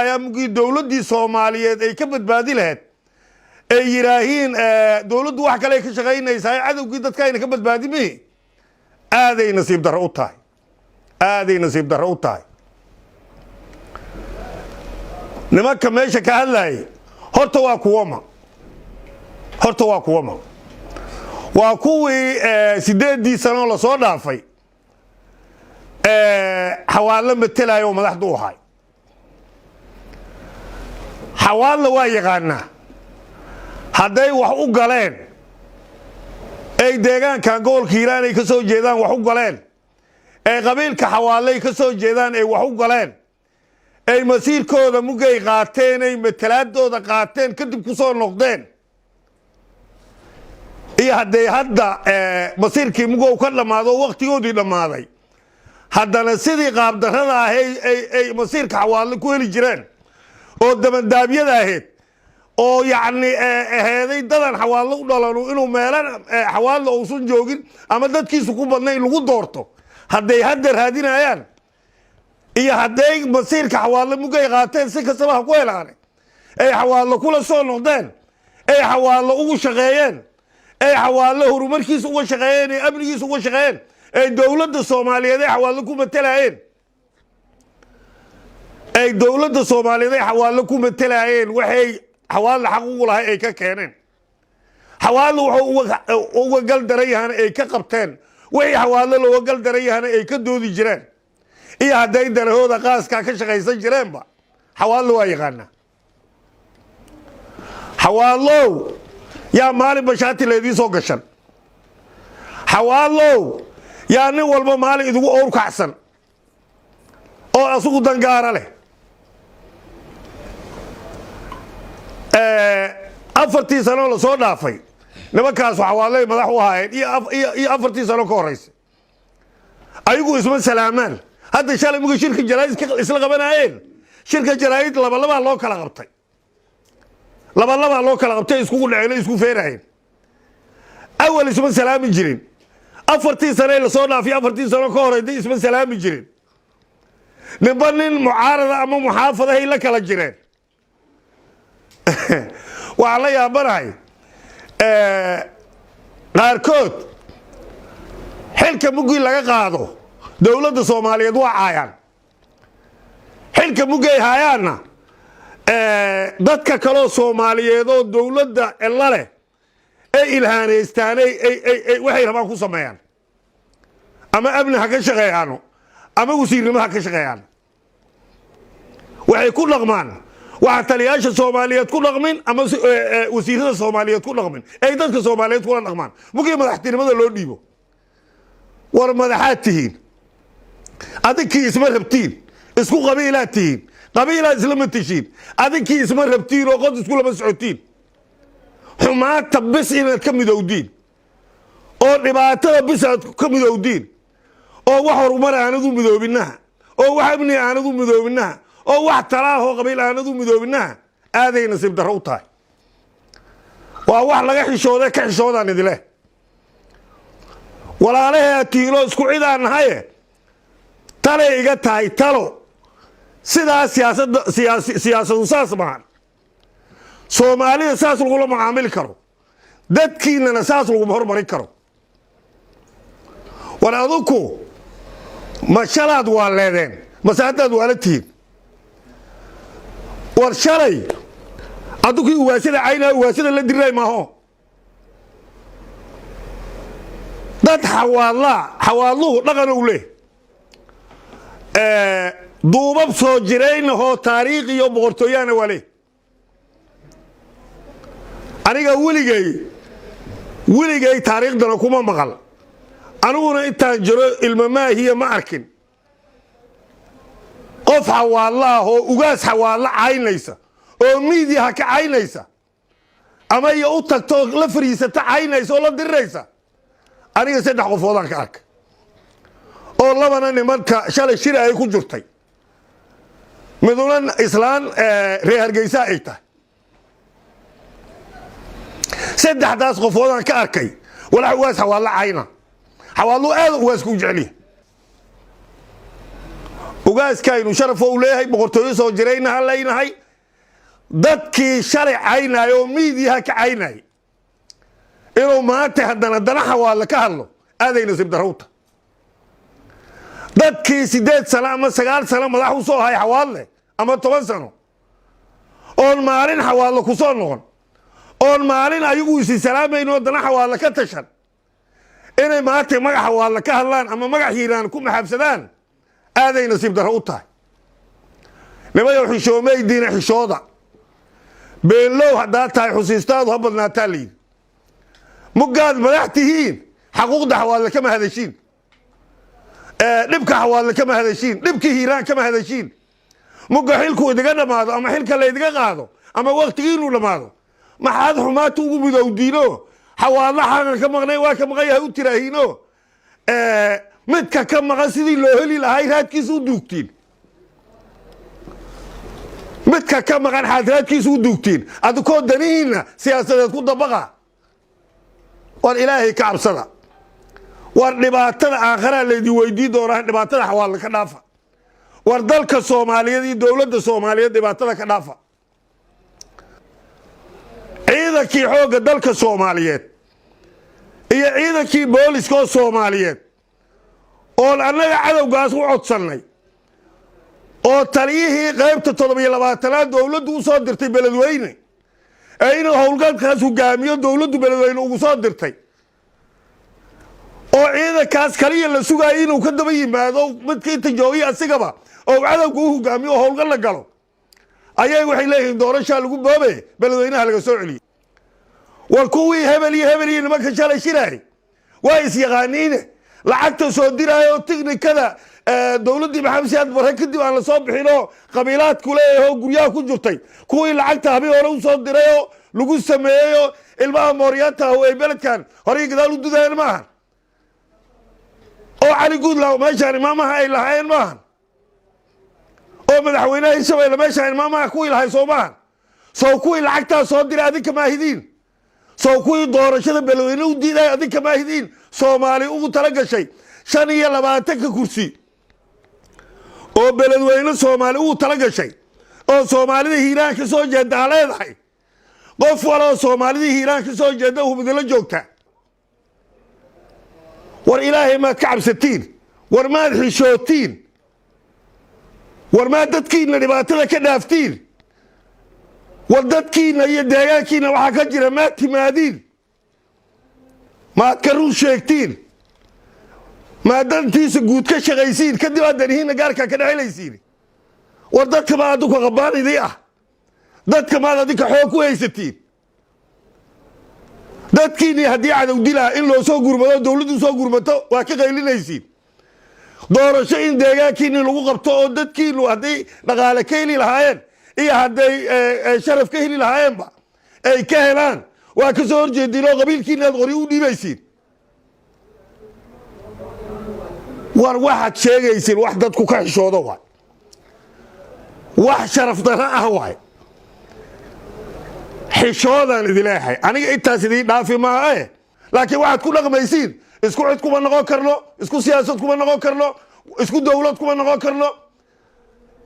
Ayaa mugii dowladdii Soomaaliyeed ay ka badbaadi lahayd ay yidhaahiin dowladdu wax kale ay ka shaqaynaysaa, cadowgii dadka ayna ka badbaadi mihi. Aaday nasiib darro u tahay, aaday nasiib darro u tahay. Nimanka meesha ka hadlayay horta waa kuwama? Horta waa kuwama? Waa kuwii 8-dii sano lasoo dhaafay Xawaadlo matelayo oo madaxdu u ahay. Xawaadla waa yaqaanaa hadday wax u galeen ay deegaankan gobolka Hiiraan ay ka soo jeedaan wax u galeen, ay qabiilka Xawaadlay ka soo jeedaan ay wax u galeen, ay masiirkooda mugay qaateen, ay matalaadooda qaateen, kadib ku soo noqdeen, iyo hadday hadda masiirkii mugow ka dhammaado, wakhtigoodii dhammaaday, haddana sidii qaabdarrada ah ay masiirka Xawaadle ku heli jireen oo dabandaabyada ahayd oo yacni aheeday dadan Xawaadle u dhalanu inuu meelan Xawaadle uusan joogin ama dadkiisu ku badnayn lagu doorto, hadday hadda raadinayaan iyo hadday masiirka Xawaadle mugay qaateen, si kastaba ha ku helaane, ay Xawaadle kula soo noqdeen, ay Xawaadle ugu shaqeeyeen, ay Xawaadle horumarkiisa uga shaqeeyeen, ay amnigiisa uga shaqeeyeen, ay dowladda Soomaaliyeed ay Xawaadle ku matelaayeen, ay dowladda Soomaaliyeed ay Xawaadle ku matelaayeen, waxay Xawaadle xaq ugu lahay ay ka keeneen, Xawaadle wuxuu uga gal daran yahana ay ka qabteen, wixii Xawaadle looga gal daran yahana ay ka doodi jireen, iyo hadday darahooda qaaskaa ka shaqaysan jireenba, Xawaadle waa yaqaanaa. Xawaadlow, yaa maalin bashaati laydiin soo gashan? Xawaadlow, yaa nin walba maalin idigu owrkacsan oo asugu dangaara leh? 4-tii sano lasoo dhaafay nimankaas Xawaadley madax u ahaayeen iyo 4-tii sano ka horeysa ayagu isma salaamaan. Hadda shalay muga shirka jaraa'id isla qabanaayeen, shirka jaraa'id labalabaa loo kala qabtay, labalabaa loo kala qabtay, iskugu dhaceen, isku feeraayeen. Awal isma salaami jirin. 4-tii sane lasoo dhaafay, 4-tii sano ka horeyda isma salaami jirin. Ninba nin mucaarada ama muxaafadahay la kala jireen. Waxaan la yaabanahay qaarkood xilka muggii laga qaado dowladda Soomaaliyeed waa caayaan, xilka muggay haayaanna dadka kaloo Soomaaliyeed oo dowladda ella leh ay ilhaanaystaan, waxay rabaan ku sameeyaan, ama amni ha ka shaqeeyaano ama wasiirnimo ha ka shaqeeyaan. Waxay ku dhaqmaan waxa taliyaasha Soomaaliyeed ku dhaqmin ama wasiirada Soomaaliyeed ku dhaqmin ay dadka Soomaaliyeed kula dhaqmaan mugii madaxtinimada loo dhiibo. War madaxaad tihiin, adinkii isma rabtiin, isku qabiilaad tihiin, qabiilaad islama tishiin, adinkii isma rabtiin oo qod isku lama socotiin. Xumaanta bis inaad ka midowdiin oo dhibaatada bis aad ka midowdiin oo wax horumar aanad u midoobinaha oo wax amni aanad u midoobinaha oo wax talaahoo qabiil aanad u midoobinaha, aaday nasiib darro u tahay. Waa wax laga xishoode, ka xishoodaan idileh. Walaalahay tihiinoo isku cidaan nahaye, talay iga tahay talo. Sidaas siyaasadda siyaasadu saas maahan. Soomaalida saas lagula macaamili karo, dadkiinana saas laguma hormarin karo. War adinku ma shalaad waa leedeen mase haddaad waala tihiin? War shalay adunkii uwaasada caynaa, uwaasada la diray maaho. Dad Xawaadlaa, Xawaadluhu dhaqan ou leh, duubab soo jiraynahoo taariikh iyo boqortooyaana waa leh. Aniga weligay weligay taariikhdana kuma maqal, aniguna intaan jiro ilmamaahiya ma arkin qof Xawaadla ah oo ugaas Xawaadla caynaysa oo miidiyaha ka caynaysa ama iyo u tagto la fariisata caynaysa oo la diriraysa. Aniga saddex qofoodaan ka arka oo labana nimanka shalay shira ay ku jirtay, miduna islaan reer Hargeysa ay tahay. Saddexdaas qofoodaan ka arkay walax ugaas Xawaadlo cayna. Xawaadlo aada ugaaska u jecelyahay. Ugaaskaynu sharaf ou leeyahay, boqortooyo soo jirayna ha leynahay. Dadkii shalay caynaya oo miidiyaha ka caynay inuu maanta haddana dana Xawaadle ka hadlo, aaday nasiib darrowta. Dadkii 8 sano ama 9 sano madax u soo hay Xawaadle, ama 10 sano, oon maalin Xawaadle ku soo noqon, oon maalin ayagu isi salaamayn oo dana Xawaadle ka tashan, inay maanta magac Xawaadle ka hadlaan ama magac Hiiraan ku maxaabsadaan, aaday nasiib darro u tahay. Nimayow, xishoomaydiina xishooda. Beenlow haddaad tahay, xusiistaadu ha badnaataa layidhi. Muggaad madax tihiin, xaquuqda Xawaadle kama hadashiin, dhibka Xawaadle kama hadashiin, dhibka Hiiraan kama hadashiin. Mugga xilku idiga dhammaado ama xilka laydiga qaado ama waktigiinuu dhammaado, maxaad xumaata ugu midowdiino? Xawaadla xaqan ka maqnay waa ka maqan yahay u tiraahiino, midka ka maqan sidii loo heli lahay raadkiisa u duugtiin. Midka ka maqan xaad raadkiisa u duugtiin, adikoo danihiinna siyaasadeed ku dabaqa. War Ilaahay ka cabsada. War dhibaatada aakharaa laydin weydiin doonaa. Dhibaatada Xawaadla ka dhaafa. War dalka Soomaaliyeed iyo dowladda Soomaaliyeed dhibaatada ka dhaafa. Ciidankii xoogga dalka Soomaaliyeed iyo ciidankii booliska oo Soomaaliyeed oon annaga cadowgaas u codsannay, oo taliyihii qaybta 27aad dowladdu u soo dirtay Beledweyne ee inuu howlgalkaas hogaamiyo dowladdu Beledweyne ugu soo dirtay, oo ciidankaas kaliya la sugaayay inuu ka daba yimaado midka inta joogay asigaba oo cadowga u hogaamiyo oo howlgal la galo, ayay waxay leeyihiin doorashaa lagu boobe, Beledweynaha laga soo celiyey. War kuwii hebel iyo hebel iyo nimanka shalay shiraay waa isyaqaaniine, lacagta soo diraayo, tiknikada dowladdii Maxamed Siyaad Barre kadib aan la soo bixinoo qabiilaadku leeyahay oo guryaha ku jirtay, kuwii lacagta habi hore u soo dirayoo lagu sameeyeyo ilmaha mooryaanta ah ay beledkan horey gadaal u dudayeen maahan, oo Cali Guudlaaw meeshaan imaamaha ay lahaayeen maahan, oo madaxweynaha Hirshabeelle meeshaan imaamaha kuwii lahay soo maahan? Sow kuwii lacagtaa soo diray adinka maahidiin? Sow kuwii doorashada Beledweyne u diiday adinka maahidiin? Soomaali ugu tala gashay 25-ka kursi oo Beledweyne Soomaali ugu tala gashay, oo Soomaalida Hiiraan ka soo jeedaa leedahay, qof waloo Soomaalida Hiiraan ka soo jeeda hubidila joogta. War Ilaahay maad ka cabsatiin? War maad xishootiin? War maad dadkiina dhibaatada ka dhaaftiin? War dadkiina iyo deegaankiina waxaa ka jira maad timaadiin? Maad ka run sheegtiin? Maad dantiisa guud ka shaqaysiin, kadib aad danihiinna gaarkaa ka dhexelaysiin? War dadka maad adinku qabaanidii ah? Dadka maad adinka xoog ku haysatiin? Dadkiinii haddii cadow dilaa in loo soo gurmado, dowladdu soo gurmato, waa ka qaylinaysiin. Doorasho in deegaankiinii lagu qabto oo dadkiinu hadday dhaqaale ka heli lahaayeen iyo hadday sharaf ka heli lahaayeenba ay ka helaan, waa ka soo horjeediin oo qabiilkiina aad qori u dhiibaysiin. War waxaad sheegaysiin wax dadku ka xishoodo waay, wax sharaf darro ah waay. Xishoodaan idin leeyahay aniga, intaas idiin dhaafi maaha e, laakiin waxaad ku dhaqmaysiin isku cid kuma noqon karno, isku siyaasad kuma noqon karno, isku dowlad kuma noqon karno.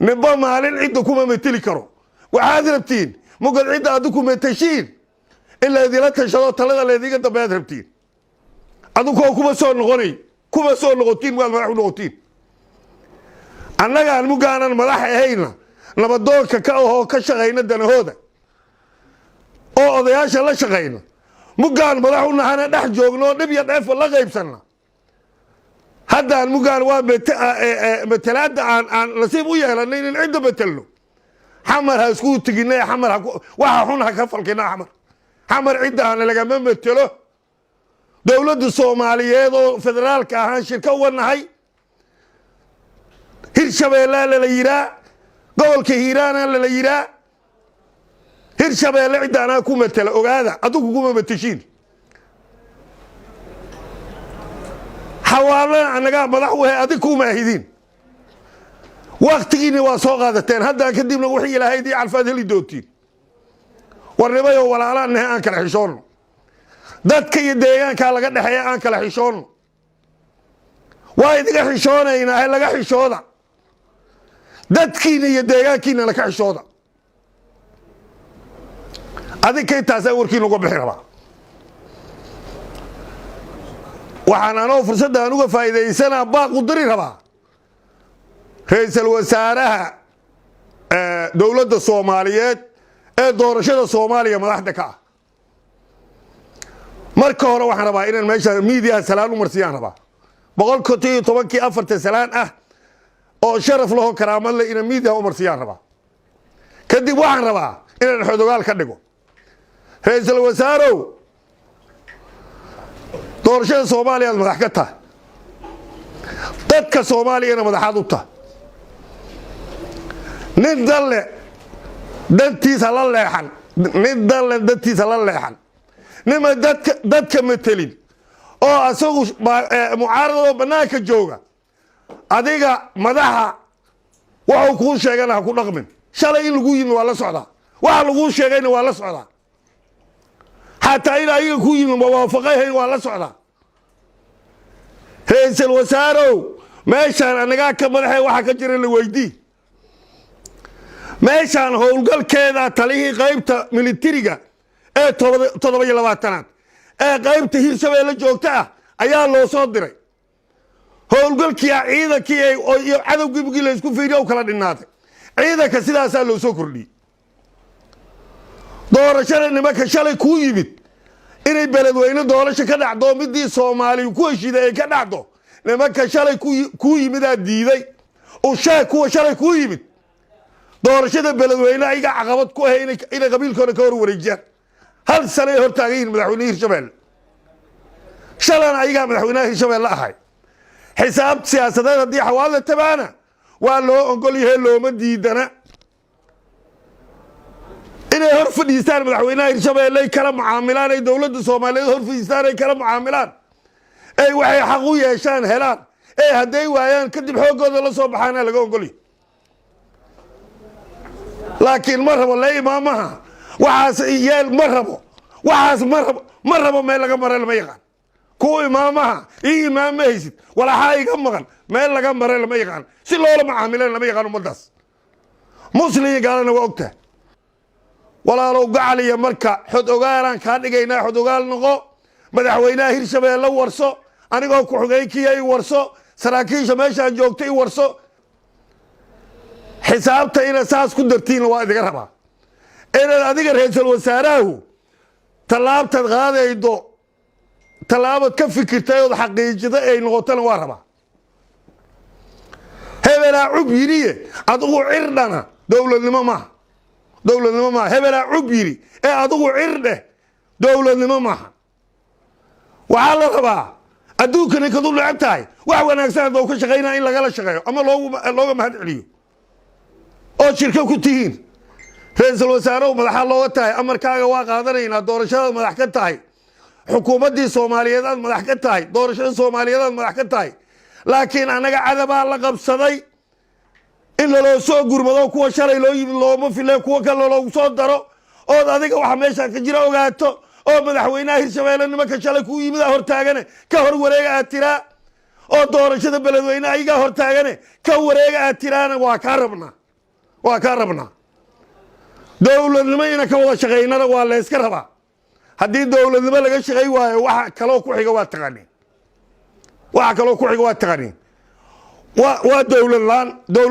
Ninba maalin cidda kuma meteli karo. Waxaad rabtiin mugad cidda adinku metashiin in laydila tashado, talada laydiga dambeaad rabtiin. Adinkoo kuma soo noqonay, kuma soo noqotiin waad madax u noqotiin. Annagaan muggaanan madax ahayna, nabadoonka ka ahoo ka shaqayna danahooda oo odayaasha la shaqayna, muggaan madax u nahana dhex joogno oo dhib iyo dheefa la qaybsanna. Haddaan muggaan waa matalaadda aan nasiib u yeelanay in cidda betelno. Xamar ha isku tegina, Xamar waxa xun ha ka falkina. Xamar, Xamar cidda aan lagama metelo. Dowladda Soomaaliyeed oo federaalka ahaan shirka uga nahay. Hirshabeellaa lala yiraa, gobolka Hiiraana lala yiraa. Hirshabeelle cidda anaa ku matela, ogaada, adigu kuma mateshiin. Xawaalana annagaa madax u ahay, adig kuma ahidiin. Waktigiinni waa soo qaadateen, haddaan kadibna wixii Ilaahay idii calfaad heli doontiin. Warnimayo walaalaan nahe, aan kala xishoonno. Dadka iyo deegaankaa laga dhexeeya aan kala xishoonno. Waa idiga xishoonaynaa, laga xishooda. Dadkiina iyo deegaankiinana ka xishooda. Adinka intaasaa warkiina uga bixi rabaa. Waxaan anoo fursadda aan uga faa'iidaysanaa baaq u diri rabaa ra-iisul wasaaraha dowladda Soomaaliyeed ee doorashada Soomaaliya madaxda ka ah. Marka hore waxaan rabaa inaan meesha miidiyaha salaan u marsiyaan rabaa, 115-kii afarta salaan ah oo sharaf lahoo karaamad leh inaan miidiyaha u marsiyaan rabaa. Kadib waxaan rabaa inaan xodogaal ka dhigo. Ra-iisul wasaarow, doorashada Soomaaliya aad madax ka tahay, dadka Soomaaliyana madaxaad u tahay. Nin danle dantiisa la leexan, nin danle dantiisa la leexan, nima dadka metelin oo asagu mucaaradoo bannaanka jooga, adiga madaxa wuxuu kuu sheegana ha ku dhaqmin. Shalay in lagu yimi waa la socdaa, waxa laguu sheegayna waa la socdaa, xataa in ayaga ku yimi mawaafaqayhayn waa la socdaa. Ra-iisul wasaarow, meeshaan anagaa ka madaxee, waxaa ka jira la weydii. Meeshaan howlgalkeeda talihii qaybta militariga ee 27aad ee qaybta Hirshabeelle joogta ah ayaa loo soo diray. Howlgalkii ciidankii iyo cadowgii mugii laysku fiiriyo u kala dhinaaday ciidanka, sidaasaa loo soo kordhiyey. Doorashada nimanka shalay kuu yimid inay Beledweyne doorasho ka dhacdo, midii Soomaaliya ku heshiiday ay ka dhacdo, nimanka shalay kuu yimidaa diiday. U sheeg kuwa shalay kuu yimid doorashada Beledweyne ayaga caqabad ku ahay inay qabiilkooda ka hor wareejiyaan. Hal sanay hor taagan yihiin madaxweynaha Hirshabeelle. Shalana ayagaa madaxweynaha Hirshabeelle ahay. Xisaab siyaasadeed haddii Xawaadle tabaana waa loo ogol yahay, looma diidana inay hor fadhiistaan madaxweynaha Hirshabeelle ay kala mucaamilaan, ay dowladda Soomaaliyeed hor fadhiistaan, ay kala mucaamilaan, ay waxay xaq u yeeshaan helaan, ee hadday waayaan kadib xooggooda la soo baxaana laga ogolyahay. Laakiin ma rabo la imaamaha waxaas yeel, ma rabo waxaas, ma rabo, ma rabo. Meel laga mara lama yaqaan. Kuwa imaamaha ii imaam ma haysid, walaxaa iga maqan, meel laga mara lama yaqaan, si loola macaamilan lama yaqaan. Ummaddaas muslim iyo gaalana waa ogtahay. Walaalow gacaliya, marka xod ogaalaan kaa dhigaynaa, xod ogaal noqo. Madaxweynaha Hirshabeelle warso, anigoo ku-xigeenkiya i warso, saraakiisha meeshaan joogta i warso. Xisaabta inaad saas ku dartiinna waa idiga rabaa, inaad adiga ra-iisul wasaarahu tallaabtaad qaadaydo tallaabad ka fikirtay ood xaqiijida ay noqotona waa rabaa. Hebelaa cub yidhiye adigu cirdhana dowladnimo maaha, dowladnimo maaha. Hebelaa cub yidhi ee adigu cirdheh dowladnimo maaha. Waxaa la rabaa adduunka ninkad u neceb tahay wax wanaagsan haddoo ka shaqaynaya in lagala shaqeeyo ama looga mahad celiyo ood shirka ku tihiin. Ra-iisul wasaarehu, madaxa looga tahay, amarkaaga waa qaadanaynaa. Doorashadaad madax ka tahay, xukuumaddii Soomaaliyeed aad madax ka tahay, doorashada Soomaaliyeed aad madax ka tahay, laakiin annaga cadabaa la qabsaday in laloo soo gurmado. Kuwa shalay loo yimid looma file, kuwa kale loogu soo daro, ood adiga waxa meesha ka jira ogaato, oo madaxweynaha Hirshabeelle nimanka shalay kuu yimid hortaagane ka hor wareega aad tiraa, oo doorashada Beledweyne ayagaa hortaagane ka wareega aad tiraana waa kaa rabnaa, waa kaa rabnaa. Dowladnimo ina ka wada shaqaynana waa layska rabaa. Haddii dowladnimo laga shaqay waayo, waxa kaloo ku xiga waa taqaaniin, waxa kaloo ku xiga waa taqaaniin, waa dowlad laan dowlad.